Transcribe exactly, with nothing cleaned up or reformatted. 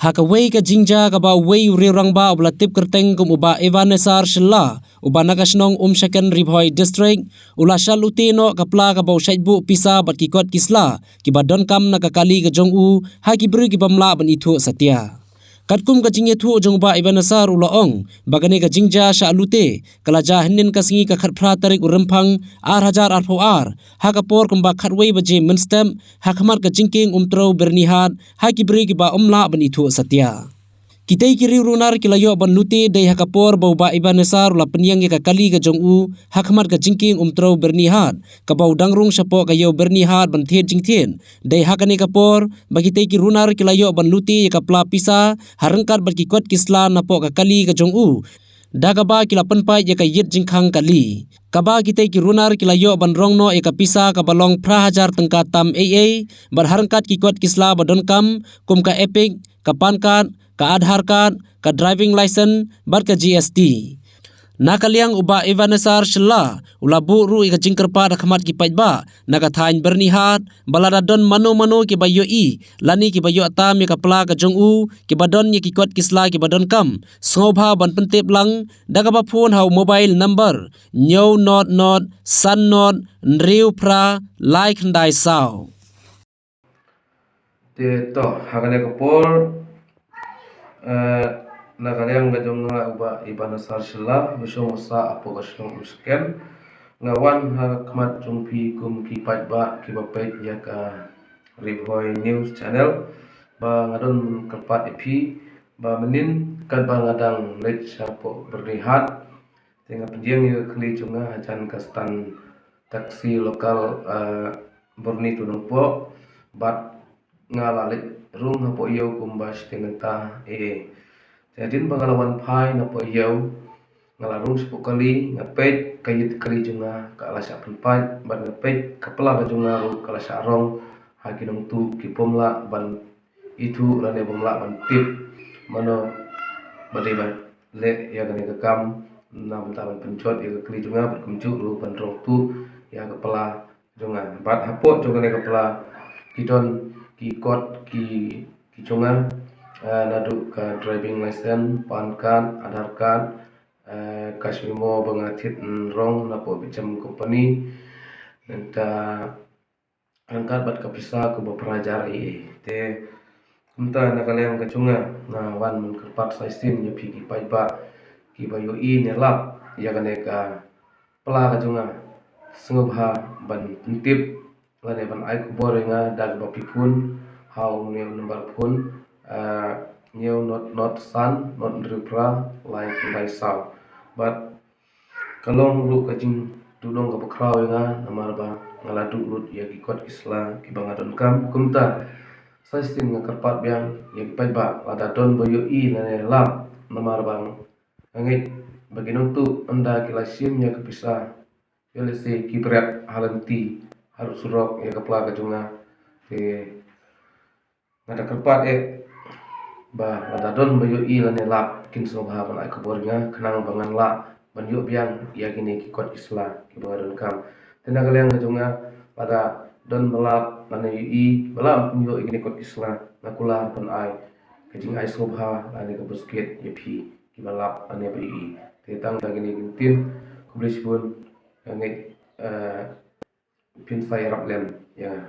Ha kawei ka jingjia kaba uwei u riew rangbah uba la tip kyrteng kum u Bah Ebenezer Shylla, uba na ka shnong Umshaken, Ri Bhoi District, u la shah lute noh ka pla kaba u shait buh pisa bad ki kot ki sla kiba donkam na ka kali ka jong u ha ki briew ki bym lah ban ithuh satia. Katkum ka jingïathuh jong u Bah Ebenezer, u la ong ba kane ka jingjia shah lute ka la jia hynnin ka sngi ka khatphra tarik u Rymphang ar hajar arphew ar, ha ka por kumba khatwei baje mynstep, ha khmat ka jingkieng Umtrew Byrnihat, ha ki briew kiba ym lah ban ithuh satia. Kitei ki riew runar ki la ïoh ban lute dei ha ka por ba u Bah Ebenezer u la pynïeng ïa ka kali ka jong u ha khmat ka jingkieng Umtrew Byrnihat, kaba u dang rung shapoh ka ïew Byrnihat ban thied jingthied. Dei ha kane ka por ba kitei ki runar ki la ïoh ban lute ïa ka pla pisa ha ryngkat bad ki kot ki sla napoh ka kali ka jong u, da kaba ki la pynpait ïa ka ïit jingkhang kali. Kaba kitei ki runar ki la ïoh ban rong noh ïa ka pisa kaba long phra hajar tyngka tam ei ei, bad ha ryngkat ki kot ki sla ba donkam, kum ka EPIC, ka PAN card, ka Aadhaar card, ka driving license bad ka GST. Na ka liang u Bah Ebenezer Shylla u la buh ruh ïa ka jingkyrpad ha khmat ki paidbah na ka thaiñ Byrnihat ba lada don mano mano kiba ïohi lane kiba ïoh tam ïa ka pla ka jong u, kiba don ïa ki kot ki sla kiba donkam, sngewbha ban pyntip lang da kaba phone ha u mobile number hynñiew not not san not hynriew phra lai khyndai saw. Te to, ha kane ka por, eh, na ka liang ka jong nga u Bah Ebenezer Shylla, ba shong ba sah hapoh ka shnong Umshaken, nga wan ha khmat jong phi kum ki paidbah kiba peit ïa ka Ri Bhoi News Channel, ba nga don kyrpad ïa phi ba mynnin katba nga dang leit shapoh Byrnihat, te nga pynïeng ïa ka kali jong nga hajan ka stand taxi local, eh, Byrni to Nongpoh, bad nga la leit rung hapoh ïew kumba shiteng kynta ei ei. Te hadien ba nga la wan phai napoh ïew, nga la rung shapoh kali, nga peit ka ïit kali jong nga ka la shah pynpait, bad nga peit ka pla ka jong nga ruh ka la shah rong ha ki nongtuh ki bym lah ban ithuh lane bym lah ban tip mano ba dei ba leh ïa kane ka kam, na bynta ban pynjot ïa ka kali jong nga, bad kumjuh ruh ban rong tuh ïa ka pla jong nga. Bad hapoh jong kane ka pla ki don ki kot ki, ki jong nga, eh, naduh ka driving license, PAN card, Aadhaar card, eh, cash memo ba nga thied, mm, rong napoh Bijam Company, nangta ryngkat bad ka pisa kaba phra hajar ei ei. Te kumta na ka liang ka jong nga, nga wan ban kyrpad sa shisien ïa phi ki paidbah kiba ïohi ne lap ïa kane ka pla ka jong nga, sngewbha ban pyntip lane ban ai khubor ïa nga da kaba phi phone ha une u number phone, eh, hynñiew not not san not hynriew phra lai khyndai saw. Bad ka long ruh ka jingduhnong kaba khraw ïa nga, namar ba nga la duh lut ïa ki kot ki sla kiba nga donkam. Kumta sa shisien nga kyrpad biang ïa ki paidbah, lada don ba ïohi lane lap, namar ba nga ngeit ba ki nongtuh ynda ki la shim ïa ka pisa, ïa lehse ki bret ha lynti haduh surok ïa ka pla ka jong nga. Te nga da kyrpad eh ba lada don ba ïohi lane lap, kin sngewbha ban ai khubor ïa nga khnang ba ngan lah ban ïoh biang ïa kine ki kot ki sla kiba nga donkam. Te na ka liang ka jong nga, lada don ba lap lane ïohi ba lah ban ïoh ïa kine kot ki sla, nga kular ban ai ka jingai sngewbha lane ka buskit ïa phi kiba lap lane ba ïohi. Te tang da kine ki ktien, khublei shibun. Nga ngeit, eh, phin sa ïarap lem ïa nga.